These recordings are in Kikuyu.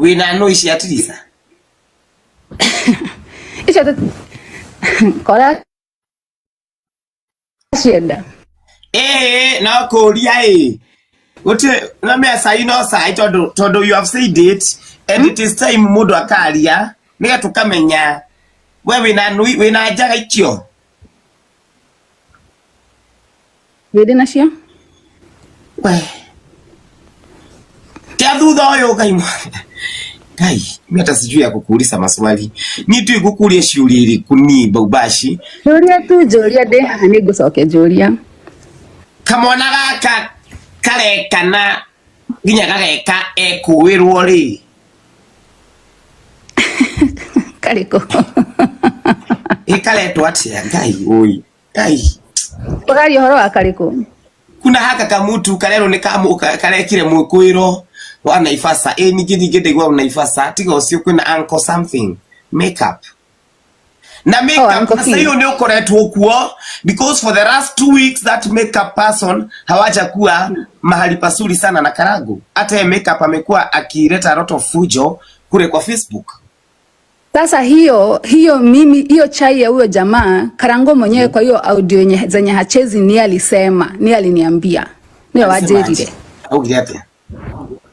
Wĩna nũ ici atirisa? Icio kora cienda. Ĩĩ no kũria ĩ gũtirĩ na mea cai no cai tondũ tondũ you have said it and it is time mũndũ akaria nĩgetha tũkamenya we wĩna nui wĩna njaga ikio. Wĩndĩ nacio? We. Kia thutha ũyũ Ngai mwana. Ngai, mimi hata sijui ya kukuuliza maswali. Ni tu igukuria ciũria irĩkũ ni Baubashi. Njũria tu njũria ndĩ haha nĩ ngũcokia njũria. Kamwana gaka karekana nginya gageka ekũĩrwo rĩ. Karĩkũ? Ĩ karetwo atĩa Ngai ũi. Ngai. Ũraria ũhoro wa karĩkũ? Kuna haka kamutu karerwo nĩ kamu karekire mwĩkũĩro wa Naivasha. Ĩ ningĩ ningĩ ndaigua Naivasha tiga ũcio kwĩna uncle something makeup. Na Oh, makeup Uncle sasa Phil. hiyo ndio ukoretwo kuo because for the last 2 weeks that makeup person hawajakuwa mahali pazuri sana na Karangu. Hata yeye makeup amekuwa akileta a lot of fujo kule kwa Facebook. Sasa hiyo hiyo mimi hiyo chai ya huyo jamaa Karango mwenyewe, kwa hiyo audio yenye zenye hachezi ni alisema, ni aliniambia niwe Alisema aje? wanjĩrire. Augire atĩa?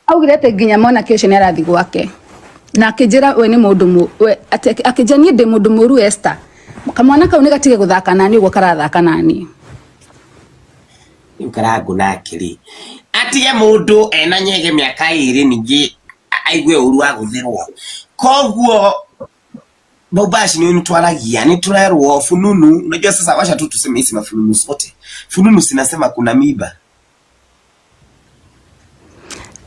Augire atĩ nginya mwanake ũcio nĩ arathiĩ gwake na akĩnjĩra we nĩ mũndũ we atĩ akĩnjĩra niĩ ndĩ mũndũ mũru Esther, kamwana kau nĩ gatige gũthaka nani ũguo karathaka nani. Rĩu Karangu nake rĩ atige mũndũ ena nyege mĩaka ĩrĩ ningĩ aigue ũru wa gũthĩrwo koguo Baubashi nĩ twaragia nĩ tũrerwo fununu. Unajua sasa, wacha tu tuseme hizi mafununu zote, fununu zinasema kuna miba.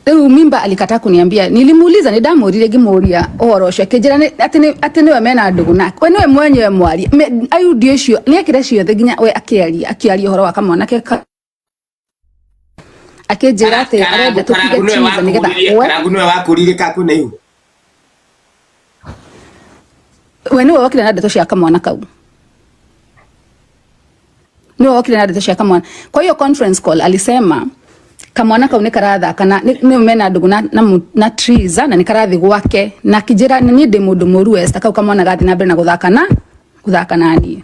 Rĩu mimba alikataa kuniambia. Nilimuuliza, nĩ ndamũririe ngĩmũria ũhoro ũcio, akĩnjĩra atĩ atĩ nĩwe mena ndũgũ nake, we nĩwe mwenyewe mwaria. Ayundi ũcio nĩ ekire ciothe nginya we akĩaria akĩaria ũhoro wa kamwana ke akĩnjĩra atĩ arenda tũtige Karangu nĩwe chiza nĩgetha wakũririe we Karangu nĩwe wakũririe ka kwĩna ihu. We nĩwe wokire na ndeto cia kamwana kau, nĩwe wokire na ndeto cia kamwana. Kwa hiyo conference call alisema kamwana kau nĩ karathaka na nĩ mena ndũgũ na Triza na nĩ karathi gwake, na akĩnjĩra niĩ ndĩ mũndũ mũru Esther, kau kamwana gathi na mbere na gũthaka na gũthaka na niĩ.